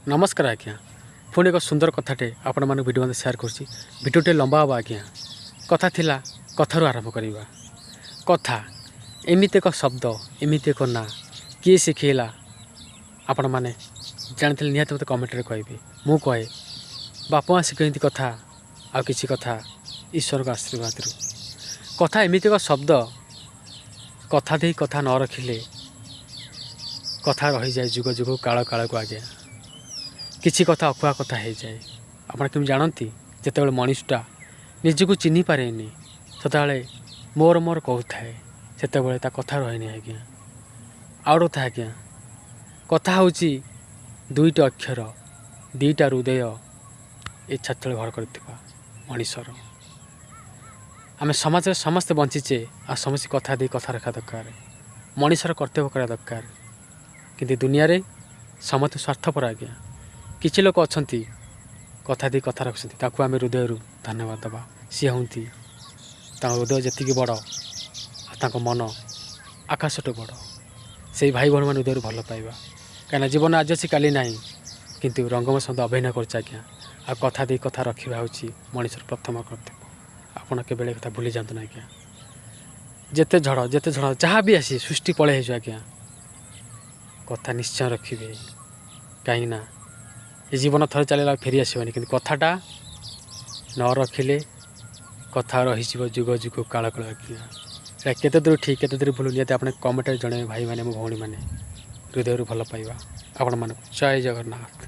ନମସ୍କାର ଆଜ୍ଞା। ପୁଣି ଏକ ସୁନ୍ଦର କଥାଟେ ଆପଣମାନଙ୍କୁ ଭିଡ଼ିଓ ମଧ୍ୟ ସେୟାର କରୁଛି। ଭିଡ଼ିଓଟେ ଲମ୍ବା ହେବ ଆଜ୍ଞା। କଥା ଥିଲା, କଥାରୁ ଆରମ୍ଭ କରିବା। କଥା ଏମିତି ଏକ ଶବ୍ଦ, ଏମିତି ଏକ ନାଁ, କିଏ ଶିଖେଇଲା? ଆପଣମାନେ ଜାଣିଥିଲେ ନିହାତି ମୋତେ କମେଣ୍ଟରେ କହିବେ। ମୁଁ କହେ, ବାପା ମା' ଶିଖେଇନ୍ତି କଥା, ଆଉ କିଛି କଥା ଈଶ୍ୱରଙ୍କ ଆଶୀର୍ବାଦରୁ। କଥା ଏମିତି ଏକ ଶବ୍ଦ, କଥା ଦେଇ କଥା ନ ରଖିଲେ କଥା ରହିଯାଏ ଯୁଗ ଯୁଗ କାଳ କାଳକୁ ଆଜ୍ଞା। କିଛି କଥା ଅକୁହା କଥା ହେଇଯାଏ। ଆପଣ କେମିତି ଜାଣନ୍ତି? ଯେତେବେଳେ ମଣିଷଟା ନିଜକୁ ଚିହ୍ନି ପାରେନି, ସେତେବେଳେ ମୋର ମୋର କହୁଥାଏ, ସେତେବେଳେ ତା କଥା ରହେନି ଆଜ୍ଞା। ଆଉ ଗୋଟେ କଥା ଆଜ୍ଞା, କଥା ହେଉଛି ଦୁଇଟି ଅକ୍ଷର, ଦୁଇଟା ହୃଦୟ ଏ ଛାତି ଘର କରିଥିବା ମଣିଷର। ଆମେ ସମାଜରେ ସମସ୍ତେ ବଞ୍ଚିଛେ, ଆଉ ସମସ୍ତେ କଥା ଦେଇ କଥା ରଖିବା ଦରକାର, ମଣିଷର କର୍ତ୍ତବ୍ୟ କରିବା ଦରକାର। କିନ୍ତୁ ଦୁନିଆରେ ସମସ୍ତେ ସ୍ୱାର୍ଥପର ଆଜ୍ଞା। କିଛି ଲୋକ ଅଛନ୍ତି କଥା ଦେଇ କଥା ରଖୁଛନ୍ତି, ତାକୁ ଆମେ ହୃଦୟରୁ ଧନ୍ୟବାଦ ଦେବା। ସିଏ ହୁଅନ୍ତି, ତାଙ୍କ ହୃଦୟ ଯେତିକି ବଡ଼ ଆଉ ତାଙ୍କ ମନ ଆକାଶଠୁ ବଡ଼। ସେଇ ଭାଇ ଭଉଣୀମାନେ ହୃଦୟରୁ ଭଲ ପାଇବା, କାହିଁକିନା ଜୀବନ ଆଜି ଅଛି କାଲି ନାହିଁ, କିନ୍ତୁ ରଙ୍ଗମୟ ସହିତ ଅଭିନୟ କରୁଛି ଆଜ୍ଞା। ଆଉ କଥା ଦେଇ କଥା ରଖିବା ହେଉଛି ମଣିଷର ପ୍ରଥମ କର୍ତ୍ତବ୍ୟ। ଆପଣ କେବେ କଥା ଭୁଲି ଯାଆନ୍ତୁ ନା ଆଜ୍ଞା। ଯେତେ ଝଡ଼ ଯେତେ ଝଡ଼ ଯାହା ବି ଆସି ସୃଷ୍ଟି ପଳେଇ ହେଇଯିବ ଆଜ୍ଞା, କଥା ନିଶ୍ଚୟ ରଖିବେ। କାହିଁକିନା ଏ ଜୀବନ ଥରେ ଚାଲିଲା, ଫେରି ଆସିବନି, କିନ୍ତୁ କଥାଟା ନ ରଖିଲେ କଥା ରହିଯିବ ଯୁଗ ଯୁଗ କାଳ କାଳ ଆଜ୍ଞା। ଏଇଟା କେତେ ଦୂର ଠିକ୍, କେତେ ଦୂର ଭୁଲ, ନିହାତି ଆପଣ କମେଣ୍ଟରେ ଜଣାଇବେ। ଭାଇମାନେ ମୋ ଭଉଣୀମାନେ, ହୃଦୟରୁ ଭଲ ପାଇବା ଆପଣମାନଙ୍କୁ। ଜୟ ଜଗନ୍ନାଥ।